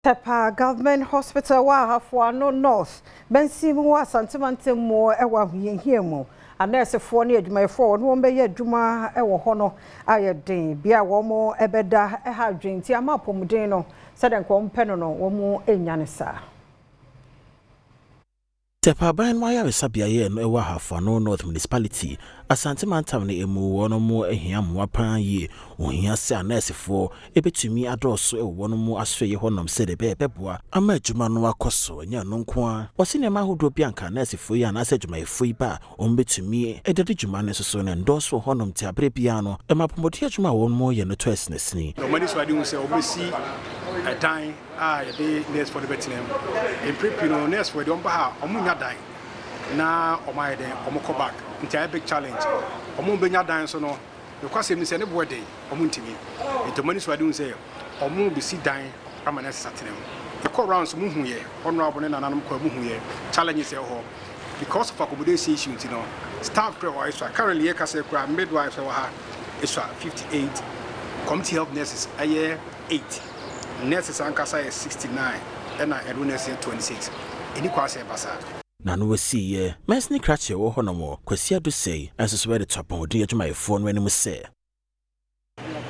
Tepa Government Hospital wɔ Ahafo Ano North Mansin mu wɔ Asante Mantam mu wɔ ahohiahia mu. Anɛɛsefoɔ ne adwumayɛfoɔ a wɔne wɔn bɛyɛ adwuma wɔ hɔ no ayɛ den. Bea a wɔn bɛda ha adwene nti ama apɔmuden no sɛdeɛ nka wɔn pɛ no no wɔn nnya no saa. Tepa aban no ayaresabea yɛ no ɛwɔ Ahafo Ano North Municipality, Asante Mantam no emu wɔn mo ahia mmoa paa yie. Ohia sɛ anɛɛsefoɔ ebɛtumi adɔɔso ɛwɔ wɔn mo asoɛyɛ hɔnom sɛdeɛ ɛbɛyɛ bɛboa ama adwuma no akɔ so. Ɛnyɛ ɛno nko ara, wɔsi nneɛma ahodoɔ bi anka anɛɛsefoɔ yi anaasɛ adwumayɛfoɔ yi ba a wɔn bɛtumi ɛde de dwuma no nso so no ndɔɔso wɔ hɔnom, te abere biara no ɛma apɔmuden adwuma a wɔn mo yɛ no tɔ asinasini. Ɔmo ani so ade hu sɛ ɔbɛsi ɛdan a yɛde nursefoɔ no bɛtena mu. Mpere pii no, nursefoɔ deɛ, ɔmo ba ha, ɔmo nya dan na ɔmo ayɛ dɛn, ɔmo kɔ back, nti ayɛ big challenge. Ɔmo bɛnya dan so no, nokwasɛm ni sɛ ne boɔ den, ɔmo ntumi, nti ɔmo ani so ade hu sɛ ɔmo bɛsi dan ama nurses atena mu. Yɛkɔ rounds mu hu yɛ honorable ne nananom kɔ mu hu yɛ challenges ɛwɔ hɔ because of accommodation issue. Nti no staff kura wɔ esua currently yɛ kasa kura midwives ɛwɔ ha esua 58, community health nurses ɛyɛ 8, nurses ankasa yɛ 69, ɛna ɛno nurses yɛ 26. Ɛni kwan sɛ ɛba saa. Na no wɔsiiɛ mansini krakye wɔ hɔnom, Kwasi Adosei, ɛnso so wɔde to apɔmuden adwumayɛfoɔ no anim sɛ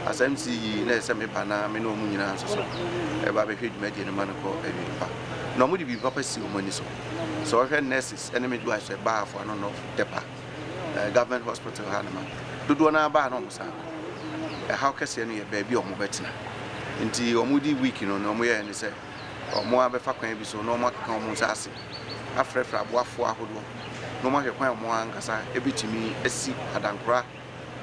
As MCE yi, na ɛsɛ meba na me ne ɔmo nyinaa nso so ɛba bɛhwɛ dwumadie no ma no kɔ awie pa, na ɔmo de biribi papa si ɔmo ani so. Sɛ ɔhwɛ nurses ne midwives ɛbaa Ahafo Ano North Tepa Government Hospital ha no, ma dodoɔ no abaa na ɔmo san kɔ. Ɛhaw kɛseɛ no yɛ baabi a ɔmo bɛtena, nti ɔmo di week no na ɔmo yɛɛ ne sɛ ɔmo abɛfa kwan bi so na ɔmo akeka ɔmo nsa ase afrɛfrɛ aboafoɔ ahodoɔ na ɔmo ahwɛ kwan a ɔmo ankasa ebɛtumi asi adankora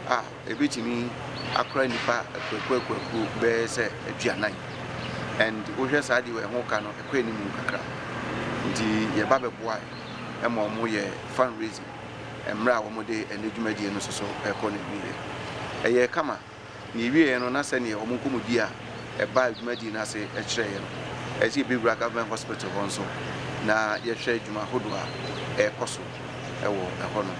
a ebɛtumi akora nipa akuakuo akuakuo bɛyɛ sɛ 40. And wohwɛ saa deɛ, ɛho ka no ɛkɔ anim kakra, nti yɛba bɛboa ɛma ɔmo yɛ fundraising mmerɛ a wɔde ɛne dwumadie no soso ɛkɔ no wieɛ. Ɛyɛ kama na ewieɛ no, na sɛneɛ ɔmo nkɔmmɔdi a ɛba dwumadie no ase ɛkyerɛeɛ no, ɛsɛ yɛbɛwura government hospital hɔ nso na yɛhwɛ adwuma ahodoɔ a ɛrekɔ so ɛwɔ ɛhɔ no.